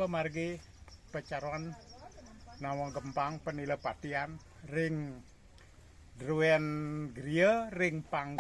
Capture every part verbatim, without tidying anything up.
Margi pecaron nawa gempang panilepatian ring druen griya ring pang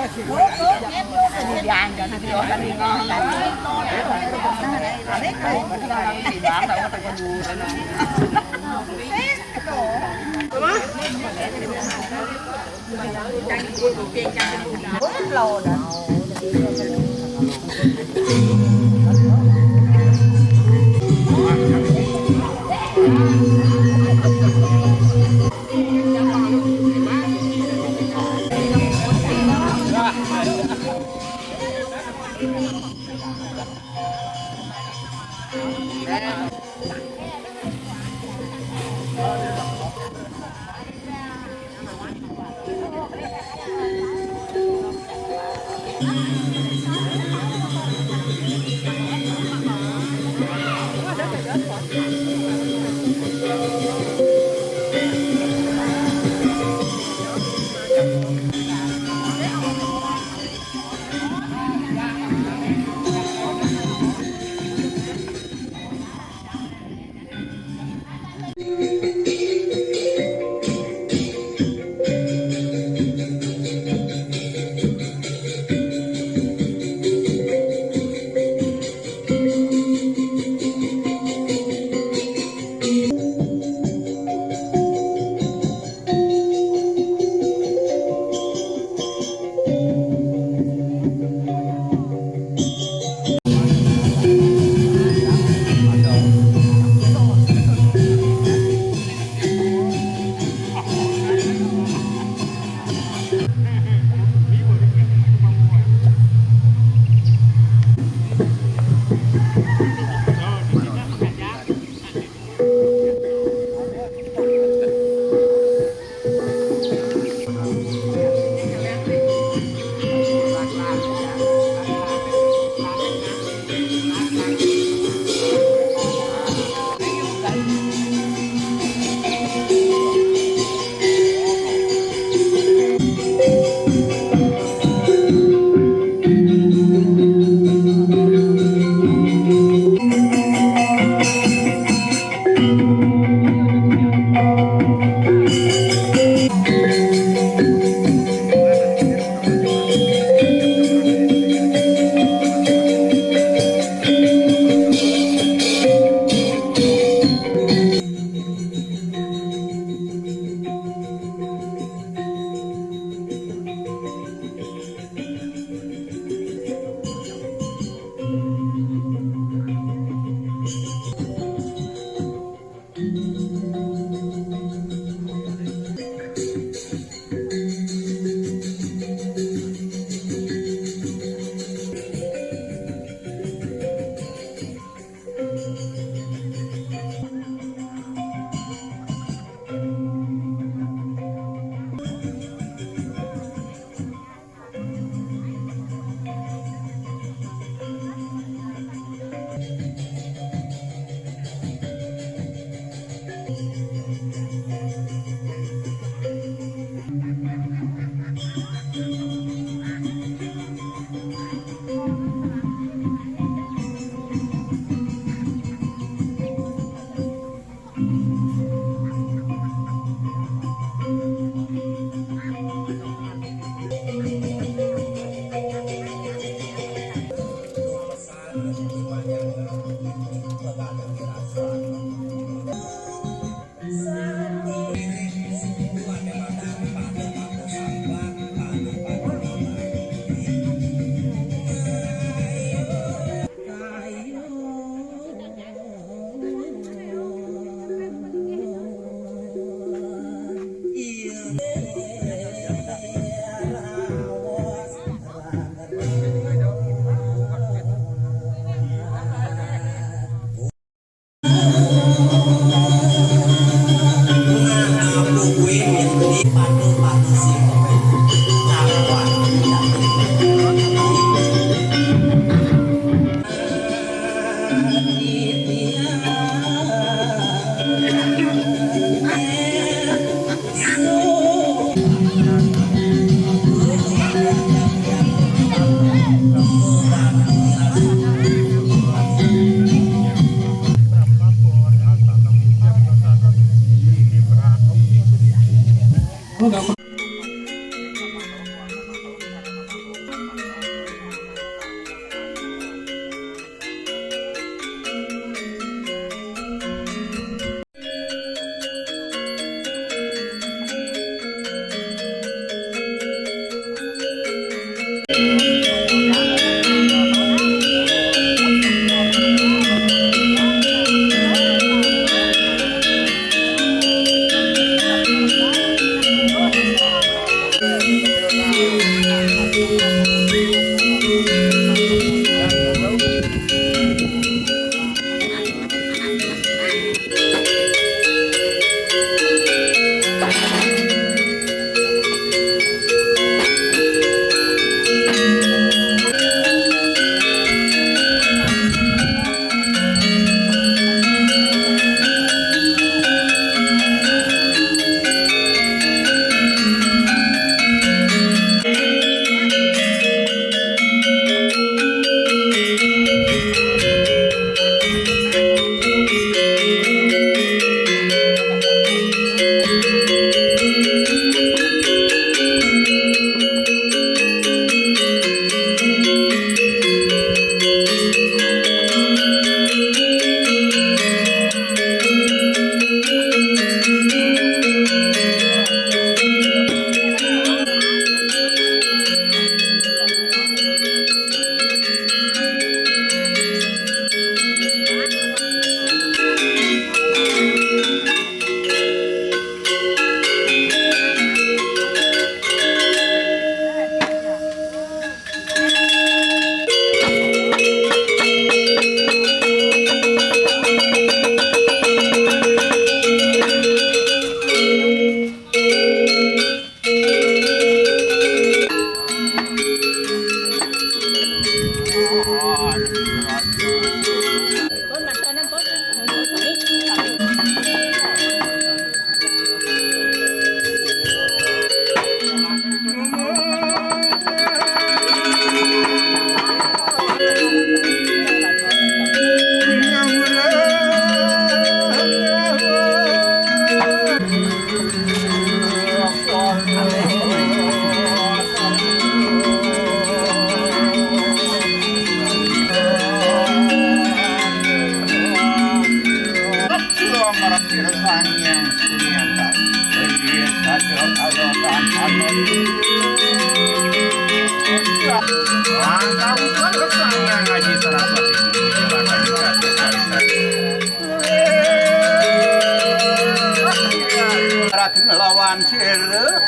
Lawan sira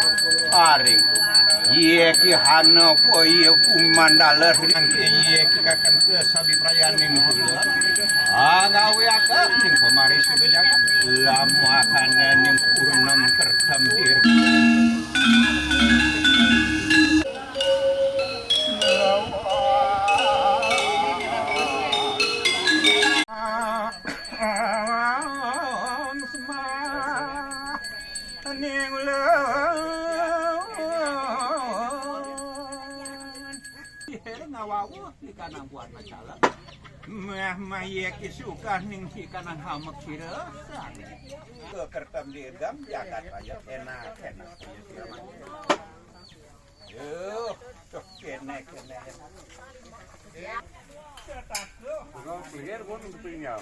aring. Yéh ki hana poya pumandala ring yéh ki kaken kesabiprayaning kula. Agawiaken ning pamarisuda jagat. Lamuakana ning purnem kertem dir. Ning ulun. Iher ngawawuh di kanang buat macalang. Mah, mah, iya ki sukah ning ki kanang hamek kira. Kekertem di edam jagat aja enak, enak. Yuh, tuh kene, kene. Kalau pinggir pun pinggir.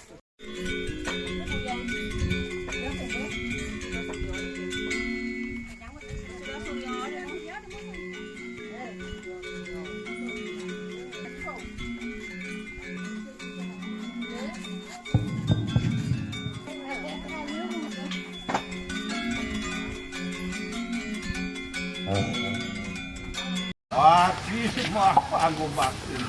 Ati mah panggo bakti.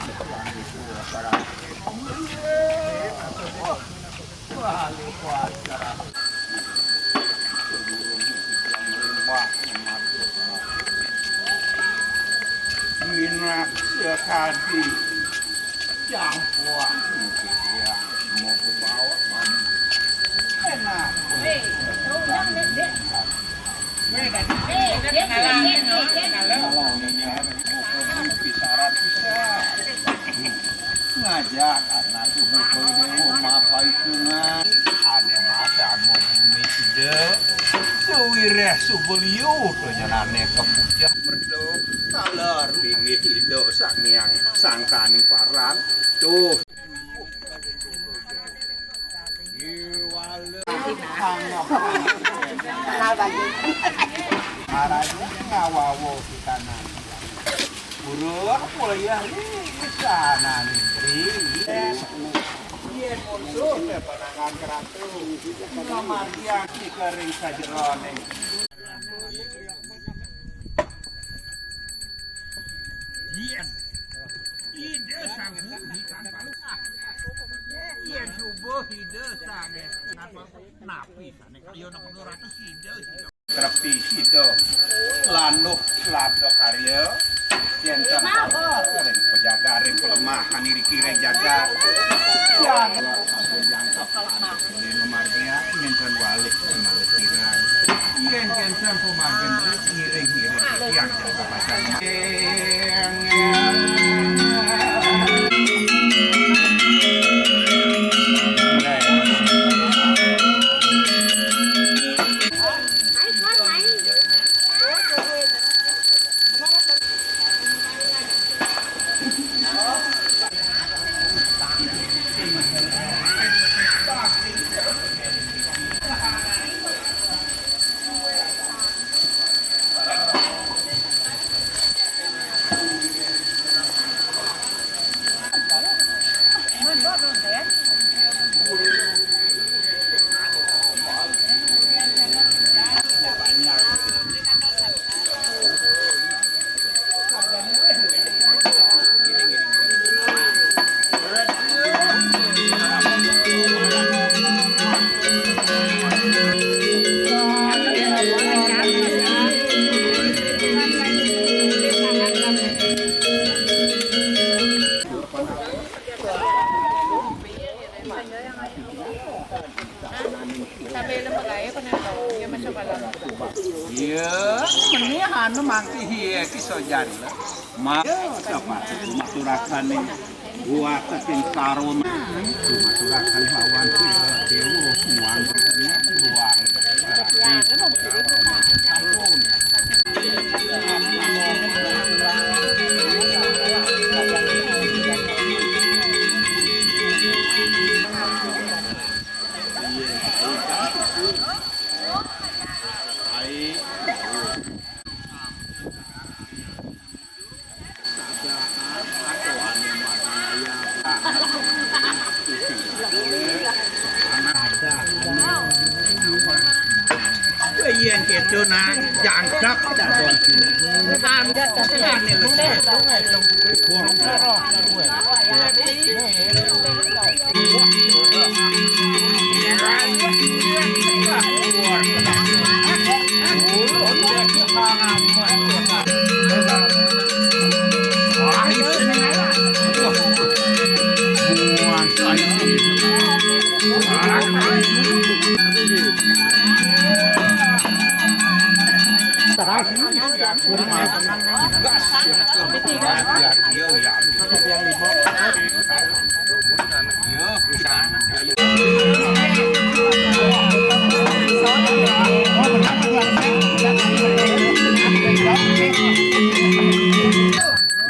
Minak sekadi. Jampuah. Mau bawa mami. Enak. Ngajak anak tuh mukul dewa mapa itu ngan. Ane mata mau bumi sudah. Wiréh suba liu to nyanané kapucah. Merta taler linggih Ida Sang Hyang Sangkaning Parang. Tuh. Iwala. Araja ngawawa kita nang. Guru, apa ya? Ih, sana nih, Tri. Yén musuh, ya, panangan keratu. Ngamargiang tika ring sajeroning. Yén Ida Sang Bumi tanpa luka. Yén subuh Ida Sang Esa tanpa luka. Napi sané kayana Ratu Sida, Sida. Trepi Sida. Landuh labda karya. Yén tan ring pajagar, ring palemahan iriki ring jagat. Yang jangkep. Lima margia, nginten walih, malih kirang. Yén kénten pamargin, ngiring-ngiring. Yang jangkep acan. Iya, meni anu mangki hié ki sojari lah. Ma, dapat maturakan nih. Buat saking sarwa maturakan hawan déwa muang luar. Yén kéto nak jangkep.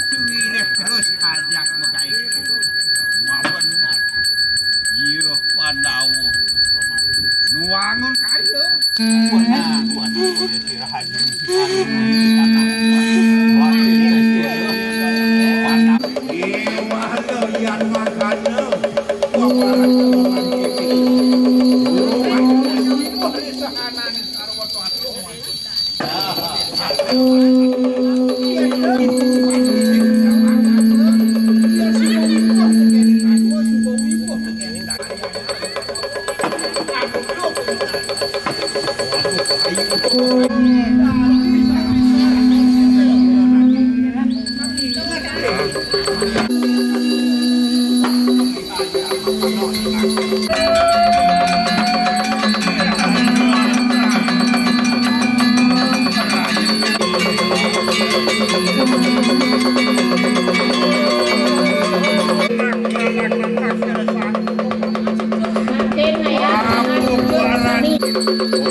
Suwirih terus ajak megaé. Mabener. Iya, Pandawa. Nuwangun karya.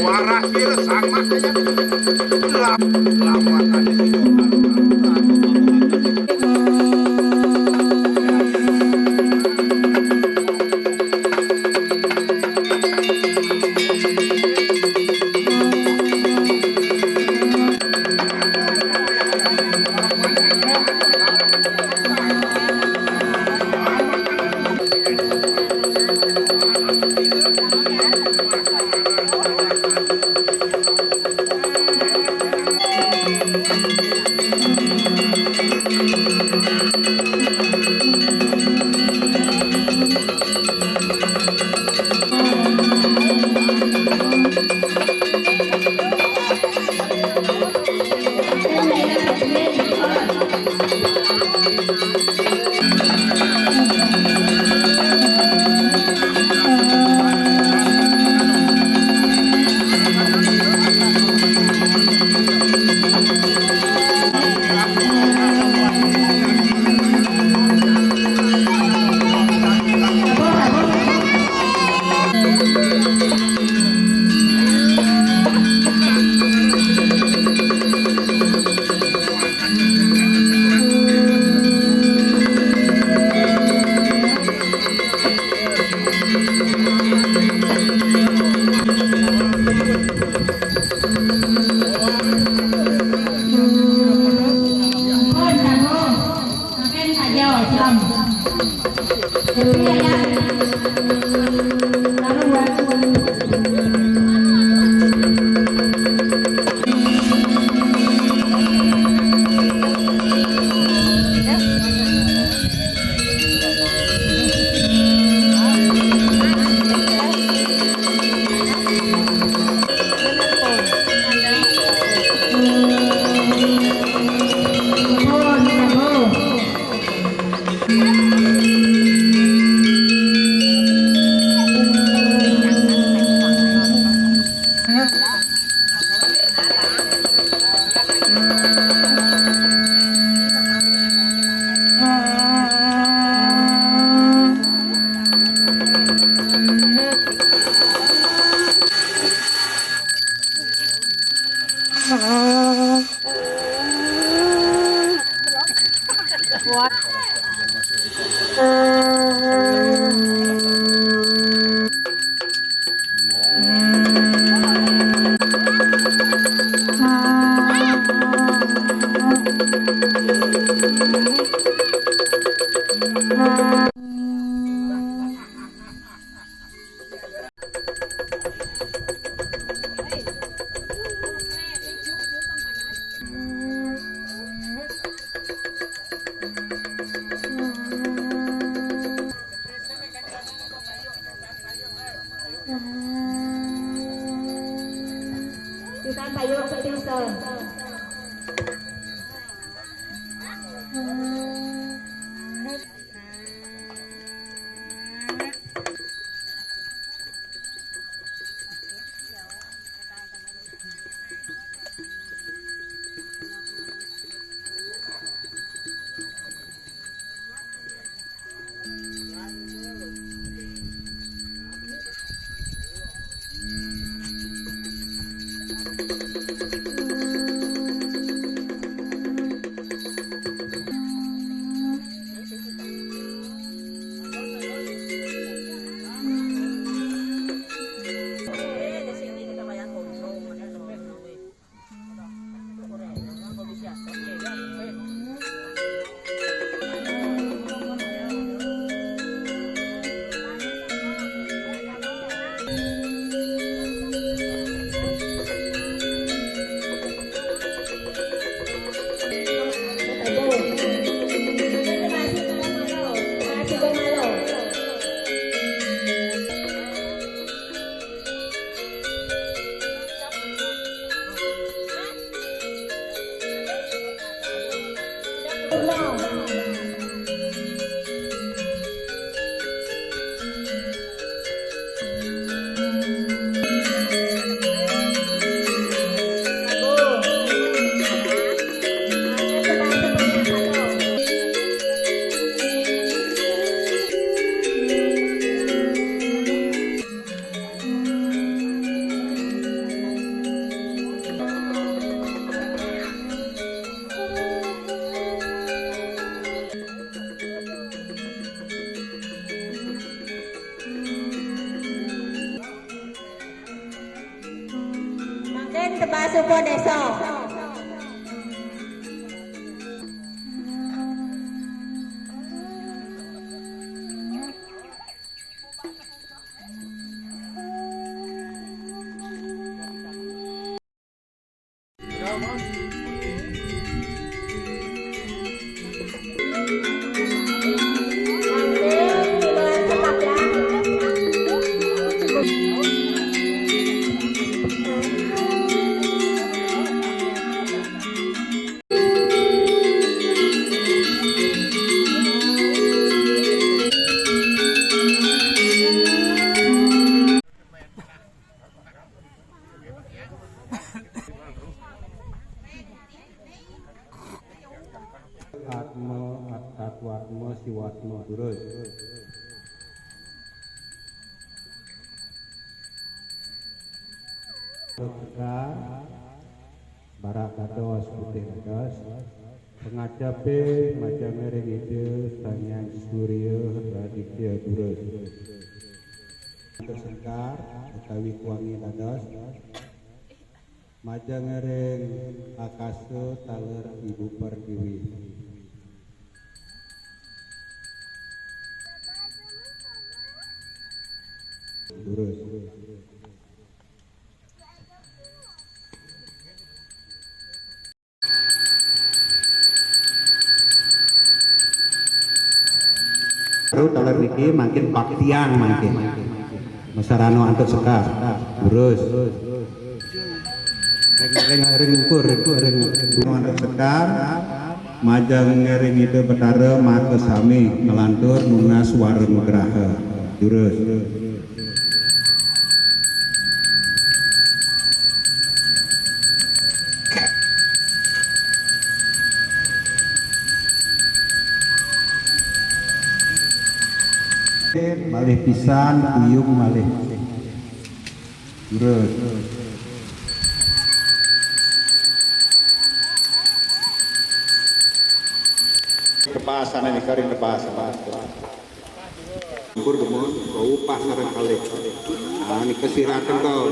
Waras Kita bayar setingsa. Sebasu pun desa. Atma, Attatwatma, Siwatma, durus. Sekar, barak dados, putih dados. Pangacapé majeng ring Ida Sang Hyang Surya Raditya, durus. Sekar utawi kuangi dados. Majeng ring akasa taler Ibu Pertiwi. Durus. Baru taler niki mangkin baktiang mangkin. Masarana antuk sekar. Durus. Ring, ring, ring ukur, ring, ring. Antuk sekar. Majeng ring Ida Betara makasami nglantur nunas wara nugraha. Durus. Malih pisan, kuyung malih. Durus. Kepasan ini kering kepasan. Syukur demun, bau pas sareng kalih. Nah, nika sirah tengkel.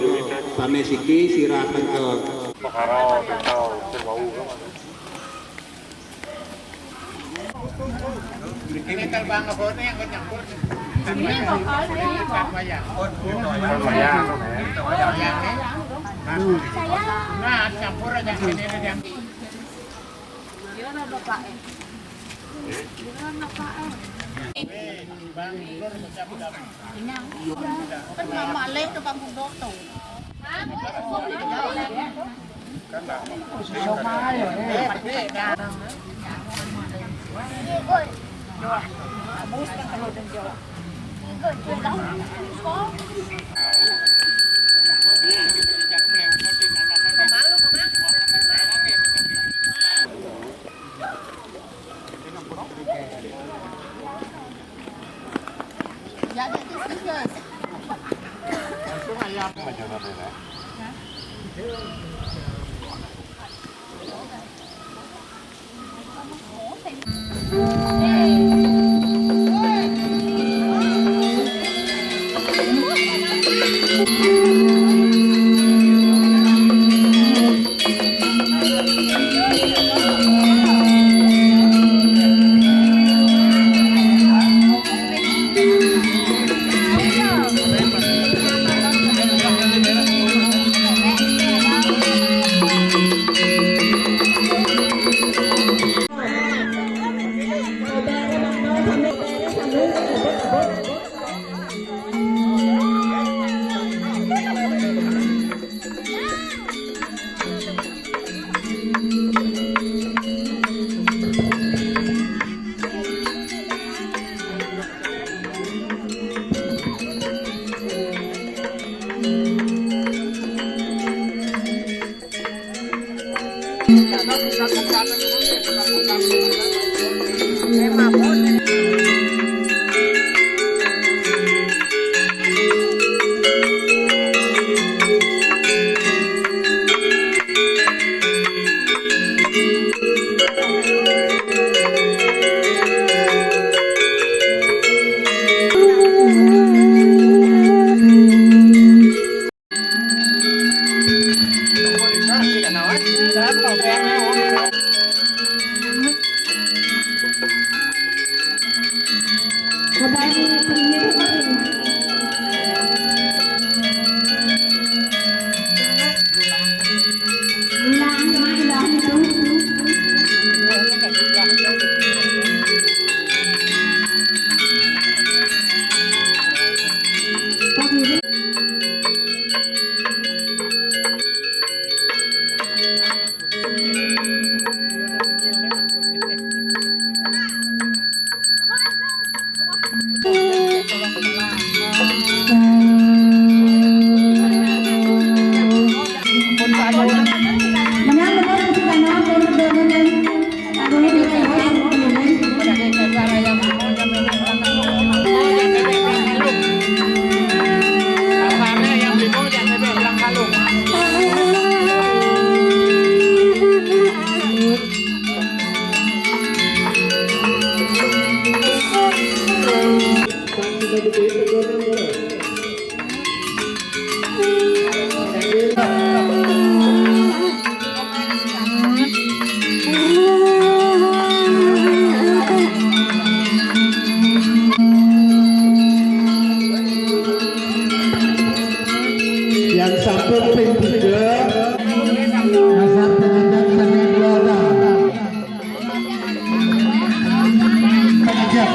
Sané siki sirah tengkel. Ini terbang ke pohon yang nyampur. Ini bakal di Wayang. Wayang. Nah, campur aja ini ada yang Kan mama lem tukang kudo tuh. Yang sampun ping tiga, dasar pengajian saya dua orang. Pengajian.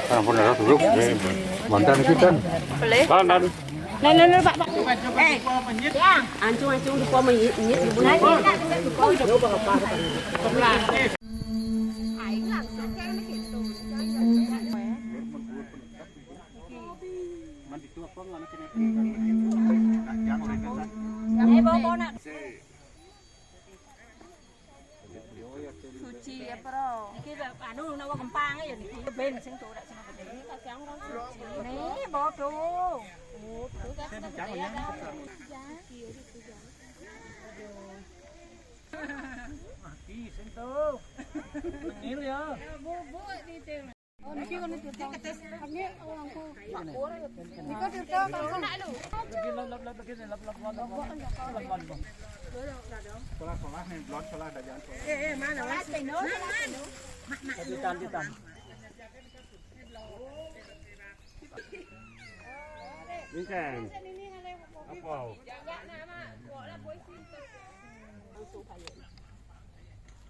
Ampun, ada duduk. Mantan kita. Boleh. Mantan. Nah, nah, nah, Pak, Pak. Eh, ya. Ancung, ancung, lupa menyit, menyit, lupa. Aing langsung kayak gitu. Suci apa ro? Iki anu nawa kempang ya niki. Ben sing turak sing apa iki? Nih bodoh. Bodoh kan. Mati sing tuh. Tengil ya. Sekolah-sekolah nih, belum sekolah ada jangan sekolah. Eh, eh, mana, Mas? Lanjutan, lanjutan. Ini kan. Apa?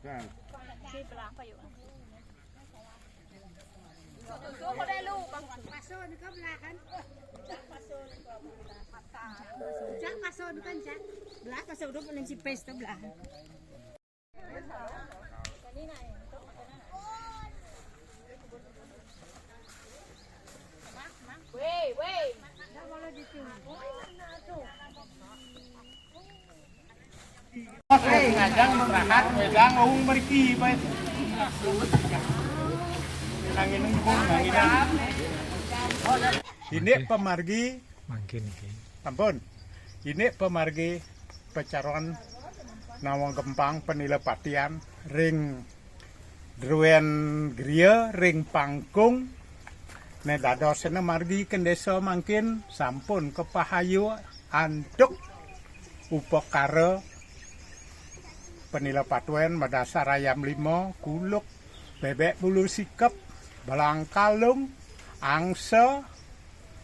Kan. Paso ni kau belah kan? Jak paso ni kau belah. Jak paso ni kan jak. Belah paso tu paling sipes tu belah. Wei, wei. Ngajang rahat, wedang, aung mriki, bae. Nangin embung, nangin. Inik pamargi. Mangkin iki. Ampun. Inik pamargi pacaron nawa gempang panilepatian ring druwen griya ring pangkung. Ne dadosena margi kendesa mangkin sampun kapahayu antuk upakara panilepatwen madasar ayam lima, kuluk, bebek bulu sikep, belang kalung, angsa,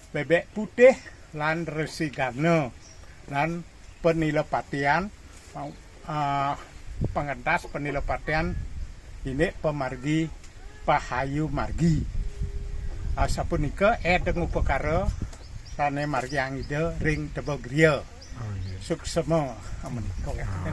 bebek putih, lan resi gana, lan panilepatian, ah, pangentas panilepatian indik pamargi pahayu margi. Ah, sapunika édeng upakara sané margiang Ida ring tebegria. Suksema, amunika.